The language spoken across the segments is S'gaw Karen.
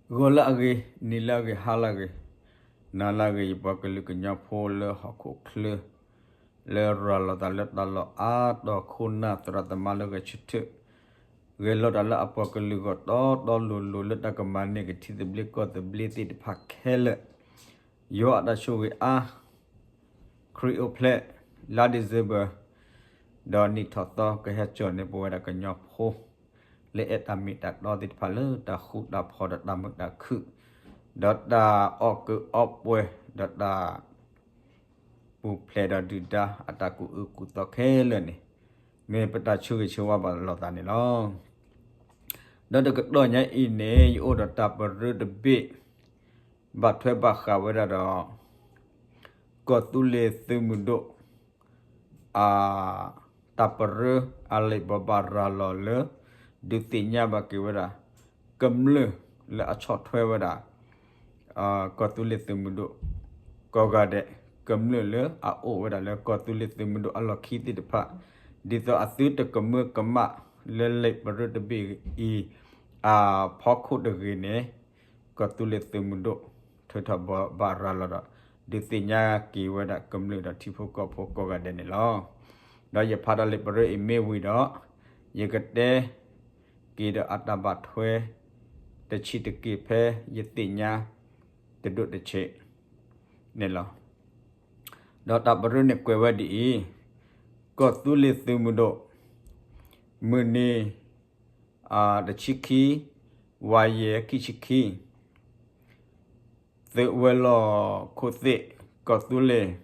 ဂီၤလၢအဂ့ၤ, နံၤလၢအဂ့ၤ, ဟါလၢအဂ့ၤ, နၤလၢအဂ့ၤ, ယပှၤကလုာ်ကညီဖိလၢဟီၣ်ခိၣ်ချၢ လၢရၤလီၤသးလၢတၢ်လီၢ်အါတီၤခိၣ်နၢ်သရၣ်သမါလၢဂဲၤဆၢထၢၣ်, ဂဲၤလိာ်တၢ်လၢအပှၤကလုာ်ဂီၢ်တီတီလိၤလိၤလၢတၢ်ကမၤန့ၢ်က့ၤထံသဘျ့ကီၢ်သဘျ့သ့ၣ်တဖၣ်ခဲလၢာ်, ယွၤအတၢ်ဆိၣ်ဂ့ၤအါ ခရံာ်အိၣ်ဖျဲၣ် လါ December ဒီးနံၣ်ထီၣ်သီကဟဲစိာ်န့ၢ်ပဝဲဒၣ်ကညီဖိ လၢအဲၣ်တၢ်မ့ၢ်တၢ်တီသ့ၣ်တဖၣ်လၢတၢ်ဃူတၢ်ဖိးဒီးတၢ်မုာ်တၢ်ခုၣ်, ဒီးတၢ်အီၣ်ကုးအီပှဲၤ ဒီးတၢ်ပူၤဖျဲးဒီးဒုၣ်ဒါအတၢ်ကူၣ်အၢကူၣ်သီခဲလၢာ်န့ၣ်, မ့ၢ်ပတၢ်ဆိၣ်ဂ့ၤဆိၣ်ဝါဘၣ်လိာ်သးန့ၣ်လီၤ. ဒီးတကတီၢ်ညါအံၤန့ၣ် ယအိၣ်ဒီးတၢ်ပရၢတဘ့ၣ် ဘၣ်ထွဲဘၣ်ဃးဝဲဒၣ်ဒီး ကီၢ်သူလ့ၤသုးမုၢ်ဒိၣ် အတၢ်ပရၢအလံာ်ဘိးဘၣ်ရၤလီၤလၢ ဒုးသ့ၣ်ညါဘၣ်က့ၤဝဲဒၣ် ကမျၢၢ်လၢအဆီၣ်ထွဲဝဲဒၣ် ကီၢ်သူလ့ၤသုးမုၢ်ဒိၣ် ကိးဂၤဒဲး, ကမျၢၢ်လၢအအိၣ်ဝဲဒၣ်လၢကီၢ်သူလ့ၤသုးမုၢ်ဒိၣ်အလီၢ်ခံသ့ၣ်တဖၣ်, ဒ်သိးအသုတကမၢကမၣ်လၢလံာ်ပရၢတဘ့ၣ်အံၤ အဖီခိၣ်တဂ့ၤန့ၣ်, ကီၢ်သူလ့ၤသုးမုၢ်ဒိၣ် ထုးထီၣ်ဘိးဘၣ်ရၤလီၤဒီး ဒုးသ့ၣ်ညါက့ၤဝဲဒၣ်ကမျၢၢ်ဒီးထံဖိကီၢ်ဖိကိးဂၤဒဲးန့ၣ်လီၤ. ဒီးယဖးဒီးလံာ်ပရၢအံၤမ့ၢ်ဝံၤဒီး ယကတဲက့ၤဒီးအတၢ်ဘၣ်ထွဲ တဆံးတက့ၢ်ဖဲယသ့ၣ်ညါတဒိၣ်တဆံးန့ၣ်လီၤ. ဒီးတၢ်ပရၢန့ၣ်ကွဲးဝဲဒ်အံၤ, ကီၢ်သူလ့ၤသုးမုၢ်ဒိၣ် မုၢ်နံၤ တဆံခံ ဝါယဲၢ် ခံဆံခံ သုးဝဲၤလီၢ်ခိၣ်သ့ၣ် ကီၢ်သူလ့ၤ,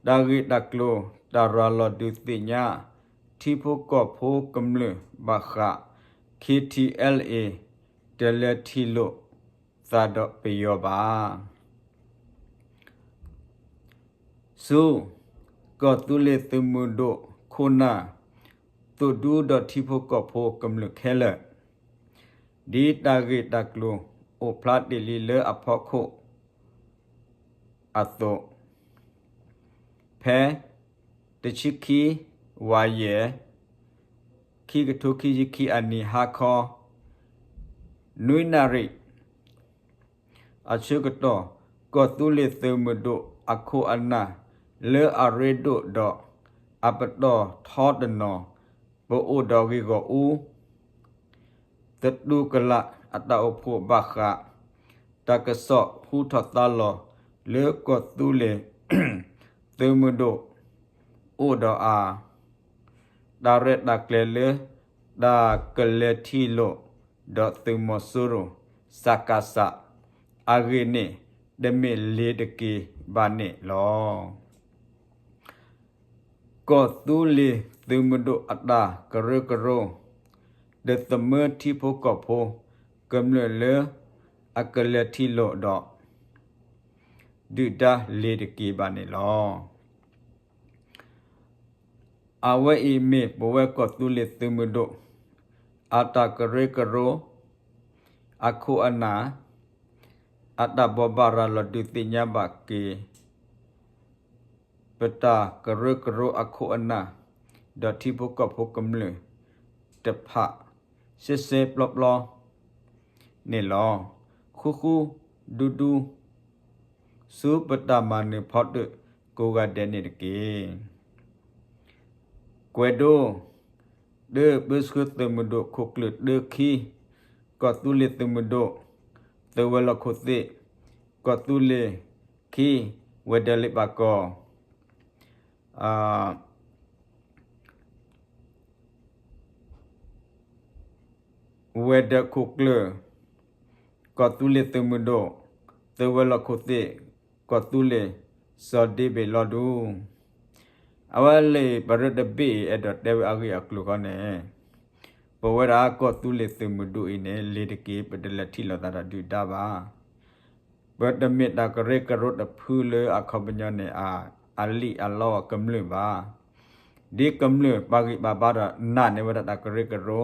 တၢ်ဂ့ၢ်တၢ်ကျိၤ တၢ်ရၤလီၤဒုးသ့ၣ်ညါ ထံဖိကီၢ်ဖိကမျၢၢ်ဘၣ်ဃး ခ့ထံအဲလ်အ့ တလဲၤထံၣ်လိာ်သးဒီးပယီၤဘၣ်. ဆူ ကီၢ်သူလ့ၤသုးမုၢ်ဒိၣ်ခိၣ်နၢ် သုးဒူဒီးထံဖိကီၢ်ဖိကမျၢၢ်ခဲလၢာ်, ဒ်တၢ်ဂ့ၢ်တၢ်ကျိၤအိၣ်ဖျါတ့ၢ်လံလၢအဖီခိၣ်အသိး, ဖဲ တဆံခံ ဝါယဲၢ် ခံကထိခံဆံခံအနံၤဟါခီ နွံနၣ်ရံၣ် အဆၢကတီၢ် ကီၢ်သူလ့ၤသုးမုၢ်ဒိၣ်အခိၣ်အနၢ် လၢအရ့ဒိၣ်ဒီး အပတီၢ်ထီတနီၤ ပအိၣ်ဒီးဂ့ၢ်ဂီၢ်အူ သတူၢ်ကလာ်အတၢ်အိၣ်ဖှိၣ်ဘၣ်ဃး တၢ်ကစီၣ်ဟူထီၣ်သါလီၤလၢကီၢ်သူလ့ၤ သုးမုၢ်ဒိၣ် အိၣ်ဒီးအ တၢ်ရဲၣ်တၢ်ကျဲၤလၢ တၢ်ကလဲၤထံၣ်လိာ် ဒီးသုးမီၤစိရိၤ စကစ အဂ့ၢ်န့ၣ် တမ့ၢ်လ့ၤတက့ၢ်ဘၣ်န့ၣ်လီၤ. ကီၢ်သူလ့ၤသုးမုၢ်ဒိၣ်အတၢ်ကရၢကရိ တသမၢထံဖိကီၢ်ဖိ ကမျၢၢ်လၢ အကလဲၤထံၣ်လိာ်ဒီး ဒုၣ်ဒါလ့ၤတက့ၢ်ဘၣ်န့ၣ်လီၤ. အဝဲအံၤမ့ၢ်ပဝဲကီၢ်သူလ့ၤသုးမုၢ်ဒိၣ် အတၢ်ကရၢကရိ အခိၣ်အနၢ် အတၢ်ဘိးဘၣ်ရၤလီၤဒုးသ့ၣ်ညါဘၣ်က့ၤ ပတၢ်ကရၢကရိအခိၣ်အနၢ် ဒီးထံဖိကီၢ်ဖိကမျၢၢ်တဖၣ် စဲစဲပျီပျီန့ၣ်လီၤ. ဃူဃူဒူဒူ ဆူပတၢ်မၤနၢၤဖီတၢၣ်ကိးဂၤဒဲးန့ၣ်တက့ၢ်. ကွဲးဒိ တၢ ပၢဆှၢသုးမုၢ်ဒိၣ်ခိၣ်ကျၢၢ်တၢ ခံ ကီၢ်သူလ့ၤသုးမုၢ်ဒိၣ် သုးဝဲၤလီၢ်ခိၣ်သ့ၣ် ကီၢ်သူလ့ၤ ခံ ဝဲၤဒၢးလ့ပာ်ကီၢ် ဝဲၤဒၢးခိၣ်ကျၢၢ် ကီၢ်သူလ့ၤသုးမုၢ်ဒိၣ် သုးဝဲၤလီၢ်ခိၣ်သ့ၣ် ကီၢ်သူလ့ၤ စီၤဒ့ဘ့ၣ်လီၤဒူ အဝဲလံာ်ပရၢတဘ့ၣ်အံၤ အဲၣ်ဒိးတဲဝဲအဂ့ၢ်အကျိၤဃီန့ၣ် ပဝဲဒၣ်ကီၢ်သူလ့ၤသုးမုၢ်ဒိၣ်အံၤန့ၣ် လ့ၤတက့ၢ် ပတလဲၤထံၣ်လိာ်သးဒီးဒုၣ်ဒါဘၣ်. ပတမ့ၢ်တၢ်ကရၢကရိတဖုလၢအခီပညီန့ၣ် အလံၣ်အလီအကမျၢၢ်ဘၣ်. ဒ်ကမျၢၢ်ပာ်ဂံၢ်ပာ်ဘါဒီးနာ်န့ၢ်ဝဲဒၣ်တၢ်ကရၢကရိ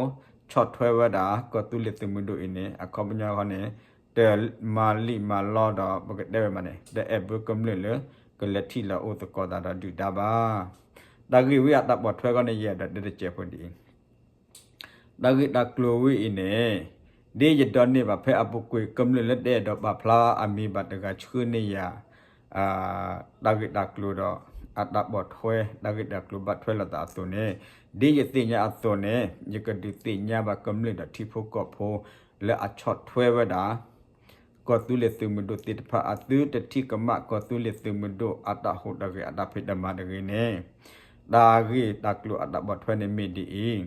ဆီၣ်ထွဲဝဲဒၣ် ကီၢ်သူလ့ၤသုးမုၢ်ဒိၣ်အံၤန့ၣ် အခီပညီဃီန့ၣ် တမၤလံၣ်မၤလီဒီး ပကတဲဝဲမးန့ၣ် တအဲၣ်ဘၢကမျၢၢ်လၢ ကလဲၤထံၣ်လီၤအိၣ်သကိးသးဒီးဒုၣ်ဒါဘၣ်. တၢ်ဂ့ၢ်ဝံအတၢ်ပိာ်ထွဲဃီန့ၣ် ယအဲၣ်ဒိးတဲတစဲးဖိဒ်အံၤ တၢ်ဂ့ၢ်တၢ်ကျိၤဝံအံၤန့ၣ် ဒ်ယဒိးန့ၢ်ဘၣ်ဖဲအပူၤကွံာ် ကမျၢၢ်လၢတအဲၣ်ဒိးပာ်ဖျါအမံၤဘၣ်တဂၤဆှၢန့ၢ်ယၤ တၢ်ဂ့ၢ်တၢ်ကျိၤဒီး အတၢ်ပိာ်ထွဲ တၢ်ဂ့ၢ်တၢ်ကျိၤဘၣ်ထွဲလိာ်သးအသိးန့ၣ်, ဒ်ယသ့ၣ်ညါအသိးန့ၣ် ယကဒုးသ့ၣ်ညါဘၣ်ကမျၢၢ်ဒီးထံဖိကီၢ်ဖိ လၢအဆီၣ်ထွဲဝဲဒၣ် ကီၢ်သူလ့ၤသုးမုၢ်ဒိၣ်သ့ၣ်တဖၣ် အသုတထံၣ်ကမၣ် ကီၢ်သူလ့ၤသုးမုၢ်ဒိၣ်အတၢ်ဟူးတၢ်ဂဲၤအတၢ်ဖံးတၢ်မၤတဂ့ၤန့ၣ်, တၢ်ဂ့ၢ်တၢ်ကျိၤအတၢ်ပိာ်ထွဲန့ၣ်မ့ၢ်ဒ်အံၤ,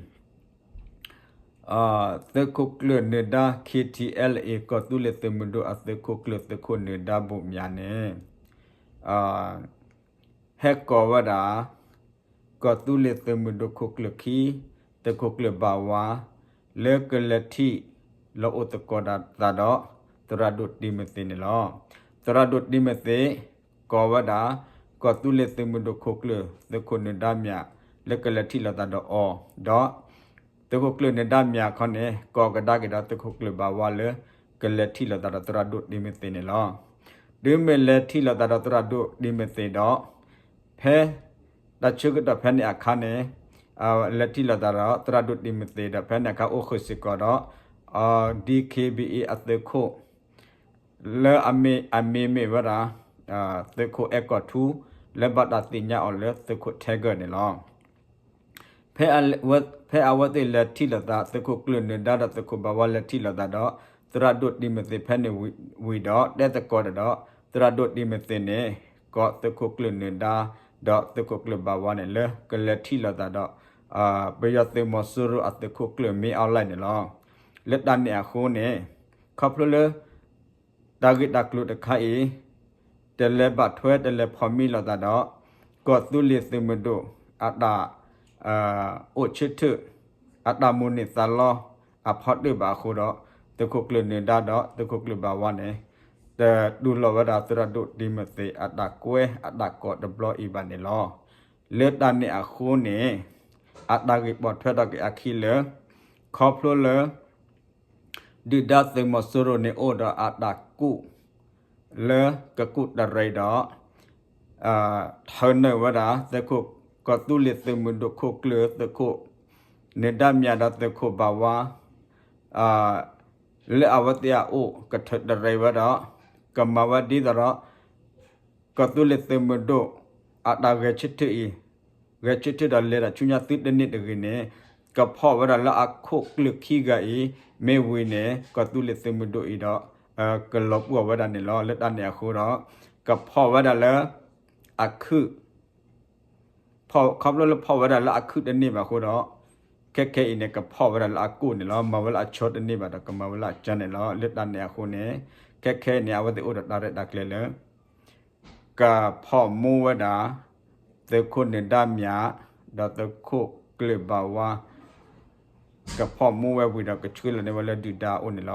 သုးခိၣ်ကျၢၢ်နၢၤဒါ K T L A ကီၢ်သူလ့ၤသုးမုၢ်ဒိၣ်အသုးခိၣ်ကျၢၢ်သုးခိၣ်နၢၤဒါဘိၣ်မၠးန့ၣ် ဟဲကိးဝဲဒၣ် ကီၢ်သူလ့ၤသုးမုၢ်ဒိၣ်ခိၣ်ကျၢၢ်ခံ သုးခိၣ်ကျၢၢ်ဘၣ်ဝါ လၢကလဲၤထံၣ်လီၤအိၣ်သကိးသးဒီး သရၣ်ဒိၣ်တံၤမသ့းန့ၣ်လီၤ. သရၣ်ဒိၣ်တံၤမသ့း ကိးဝဲဒၣ် ကီၢ်သူလ့ၤသုးမုၢ်ဒိၣ်ခိၣ်ကျၢၢ် သုးခိၣ်နၢၤဒါမၠး လၢကလဲၤထံၣ်လိာ်သးဒီးအီၤ, ဒီး သုးခိၣ်ကျၢၢ်နၢၤဒါမၠးခီန့ၣ် ကိးကဒါက့ၤဒီးသုးခိၣ်ကျၢၢ်ဘၣ်ဝါလၢ ကလဲၤထံၣ်လိာ်သးဒီးသရၣ်ဒိၣ်တံၤမသ့းန့ၣ်လီၤ. တုၤမ့ၢ်လဲၤထံၣ်လိာ်သးဒီးသရၣ်ဒိၣ်တံၤမသ့းဒီး ဖဲ တၢ်ဆၢကတီၢ်ဖဲန့ၣ်အခါန့ၣ် လဲၤထံၣ်လိာ်သးဒီးသရၣ်ဒိၣ်တံၤမသ့းဒီး ဖဲန့ၣ်အခါအိၣ်ဃုာ်စ့ၢ်ကီးဒီး D K B A အသုးခိၣ် လၢအမ့ၢ်မ့ၢ်ဝဲဒၣ် သုးခိၣ်အဲၣ်ကီၢ်ထူ လၢဘၣ်တၢ်သ့ၣ်ညါအီၤလၢသုးခိၣ်ထဲဂၢၢ်န့ၣ်လီၤ. ဖဲအဝဲသ့ၣ်လဲၤထံၣ်လိာ်သး သုးခိၣ်ကျၢၢ်နၢၤဒါဒီးသုးခိၣ်ဘၣ်ဝါလဲၤထံၣ်လိာ်သးဒီး သရၣ်ဒိၣ်တံၤမသ့းဖဲန့ၣ်ဝံၤဒီး တဲသကိးတၢ်ဒီး သရၣ်ဒိၣ်တံၤမသ့းန့ၣ် ကိးသုးခိၣ်ကျၢၢ်နၢၤဒါ ဒီးသုးခိၣ်ကျၢၢ်ဘၣ်ဝါန့ၣ်လၢ ကလဲၤထံၣ်လိာ်သးဒီး ပယီၤသုးမီၤစိရိၤအသုးခိၣ်ကျၢၢ်မ့ၢ်အီလဲၣ်န့ၣ်လီၤ. လၢတၢ်န့ၣ်အဃိန့ၣ် ခီဖျိလၢ တၢ်ဂ့ၢ်တၢ်ကျိၤတခါအံၤ တလဲၤဘၣ်ထွဲတလဲၤဖီၣ်မံလိာ်သးဒီး ကီၢ်သူလ့ၤသုးမုၢ်ဒိၣ် အတၢ် အိၣ်ဆၢထၢၣ် အတၢ်မိၣ်န့ၢ်သးလီ အဖီတၢၣ်ဘၣ်အဃိဒီး သုးခိၣ်ကျၢၢ်နၢၤဒါဒီးသုးခိၣ်ကျၢၢ်ဘၣ်ဝါန့ၣ် တတူၢ်လိာ်ဝဲဒၣ်သရၣ်ဒိၣ်တံၤမသ့းအတၢ်ကွဲအတၢ်ကိးတဘျီအံၤဘၣ်န့ၣ်လီၤ. လၢတၢ်န့ၣ်အဃိန့ၣ် အတၢ်ဂ့ၢ်ပိာ်ထွဲထီၣ်က့ၤအခံလၢ ခီဖျိလၢ ဒုၣ်ဒါသုးမီၤစိရိၤန့ၣ်အိၣ်ဒီးအတၢ်ကူၣ် လၢကကူၣ်တရံးဒီး ထၢနုာ်ဝဲဒၣ် သုးခိၣ် ကီၢ်သူလ့ၤသုးမုၢ်ဒိၣ်ခိၣ်ကျၢၢ် သုးခိၣ် နၢၤဒါမၠးဒီးသုးခိၣ်ဘၣ်ဝါ လၢအဝဲသ့ၣ်အအိၣ်ကထၢတရံးဝဲဒီး ကမၤဝဲဒ်သိးဒီး ကီၢ်သူလ့ၤသုးမုၢ်ဒိၣ် အတၢ်ဂဲၤဆၢထၢၣ်အံၤ ဂဲၤဆၢထၢၣ်ဒီးလဲၤတၢ်ဆူညါသုတန့ၢ်တဂ့ၤန့ၣ် ကဖီၣ်ဝဲဒၣ်လၢအခိၣ်ကျၢၢ်ခံဂၤအံၤ မ့ၢ်ဝံၤန့ၣ် ကီၢ်သူလ့ၤသုးမုၢ်ဒိၣ်အံၤဒီး ကလီၤပှီၢ်ဝဲဒၣ်န့ၣ်လီၤ. လၢတၢ်န့ၣ်အဃိဒီး ကဖီၣ်ဝဲဒၣ်လၢ အခုၣ် ခီဖျိလၢဖီၣ်ဝဲဒၣ်လၢအခုၣ်တန့ၢ်ဘၣ်အဃိဒီး ခဲခဲအံၤန့ၣ် ကဖီၣ်ဝဲဒၣ်လၢအကိၣ်န့ၣ်လီၤ. မၤဝဲလၢအဆီတန့ၢ်ဘၣ်ဒီး ကမၤဝဲလၢအကၢန့ၣ်လီၤ. လၢတၢ်န့ၣ်အဃိန့ၣ် ခဲခဲအံၤန့ၣ် အဝဲသ့ၣ်အိၣ်ဒီးတၢ်ရဲၣ်တၢ်ကျဲၤလၢ ကဖီၣ်မူဝဲဒၣ် သုးခိၣ်နၢၤဒါမၠး ဒီးသုးခိၣ်ကျၢၢ်ဘၣ်ဝါ ကဖီၣ်မူဝဲဝံၤဒီးကဆှၢလီၤန့ၢ်ဝဲလၢဒုၣ်ဒါအအိၣ်န့ၣ်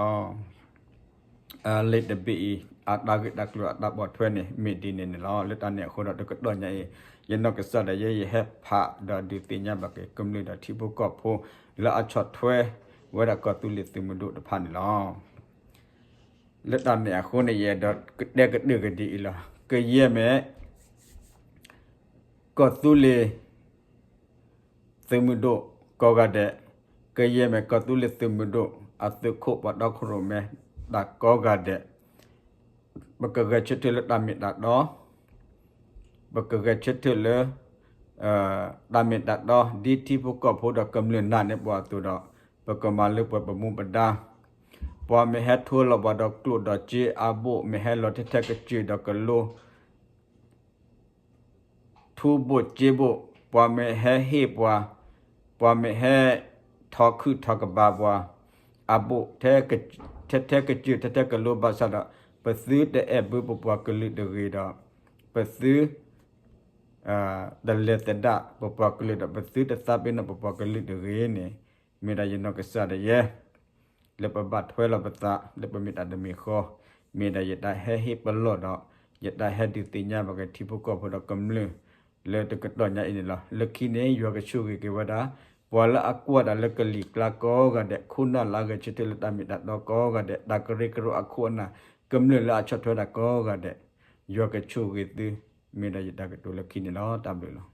လီၤ. လံာ်တဘ့ၣ်အံၤ အတၢ်ဂ့ၢ်တၢ်ကျိၤအတၢ်ပိာ်ထွဲန့ၣ် မ့ၢ်ဒ်န့ၣ်န့ၣ်လီၤ. လၢတၢ်န့ၣ်အဃိဒီး တကတီၢ်ညါအံၤ ယနီၢ်ကစၢ်ဒၣ်ယဲ ယဟဲဖးဒီးဒုးသ့ၣ်ညါဘၣ်က့ၤကမျၢၢ်ဒီးထံဖိကီၢ်ဖိ လၢအဆီၣ်ထွဲဝဲဒၣ်ကီၢ်သူလ့ၤသုးမုၢ်ဒိၣ်တဖၣ်န့ၣ်လီၤ. လၢတၢ်န့ၣ်အဃိန့ၣ် ယအဲၣ်ဒိးတဲကတၢၢ်က့ၤဒ်အံၤလီၤ. ကယဲၢ်မ့ၢ် ကီၢ်သူလ့ၤ သုးမုၢ်ဒိၣ်ကိးဂၤဒဲး, ကယဲၢ်မ့ၢ်ကီၢ်သူလ့ၤသုးမုၢ်ဒိၣ် အသုးခိၣ်ပှၤတီခိၣ်ရိၣ်မဲ တၢ်ကိးဂၤဒဲး, ပကဂဲၤဆၢထၢၣ်လၢတၢ်မ့ၢ်တၢ်တီ, ပကဂဲၤဆၢထၢၣ်လၢ တၢ်မ့ၢ်တၢ်တီ ဒ်ထံဖိကီၢ်ဖိဒီးကမျၢၢ်နာ်န့ၢ်ပှၤအသိးဒီး ပကမၤလၢပှဲၤပမူပဒါ, ပှၤမ့ၢ်ဟဲထိလီၤပှၤဒီးကျိၣ်ဒီးစ့အဘိၣ် မ့ၢ်ဟဲလီၤထဲထဲကစၢၢ်ဒီးကလိ ထူဘိၣ်စ့ဘိၣ်, ပှၤမ့ၢ်ဟဲဟ့ၣ်ပှၤ, ပှၤမ့ၢ်ဟဲထီခုၣ်ထီကဘၣ်ပှၤ, အဘိၣ် ထဲထဲကစၢၢ်ထဲထဲကလိဘၣ်ဆၣ်ဒီး ပသုတအဲၣ်ဘၢပပှၤကလုာ်တဂ့ၤဒီး ပသု တလဲၤသဒၣ်ပပှၤကလုာ်ဒီး ပသုတသးပ့ၤနီၣ်ပပှၤကလုာ်တဂ့ၤန့ၣ် မ့ၢ်ဒၣ်ယနီၢ်ကစၢ်ဒၣ်ယဲ လၢပဘၣ်ထွဲလီၤပသး လၢပမ့ၢ်တၢ်တမံၤဃီ, မ့ၢ်ဒၣ်ယတၢ်ဟဲဟ့ၣ်ပလီၢ်ဒီး ယတၢ်ဟဲဒုးသ့ၣ်ညါဘၣ်က့ၤထံဖိကီၢ်ဖိဒီးကမျၢၢ် လၢတကတီၢ်ညါအံၤန့ၣ်လီၤ. လၢခံန့ၣ် ယွၤကဆိၣ်ဂ့ၤက့ၤဝဲဒၣ် ပှၤလၢအကွၢ်တၢ်လၢကလံၤကျါကိးဂၤဒဲး, ခိၣ်နၢ်လၢအဂဲၤဆၢထၢၣ်လၢတၢ်မ့ၢ်တၢ်တီကိးဂၤဒဲး, တၢ်ကရၢကရိအခိၣ်အနၢ်, ကမျၢၢ်လၢအဆီၣ်ထွဲတၢ်ကိးဂၤဒဲး, ယွၤကဆိၣ်ဂ့ၤသု မ့ၢ်ဒၣ်ယတၢ်ကတိၤလၢခံန့ၣ်လီၤ. တၢ်ဘျုးလီၤ.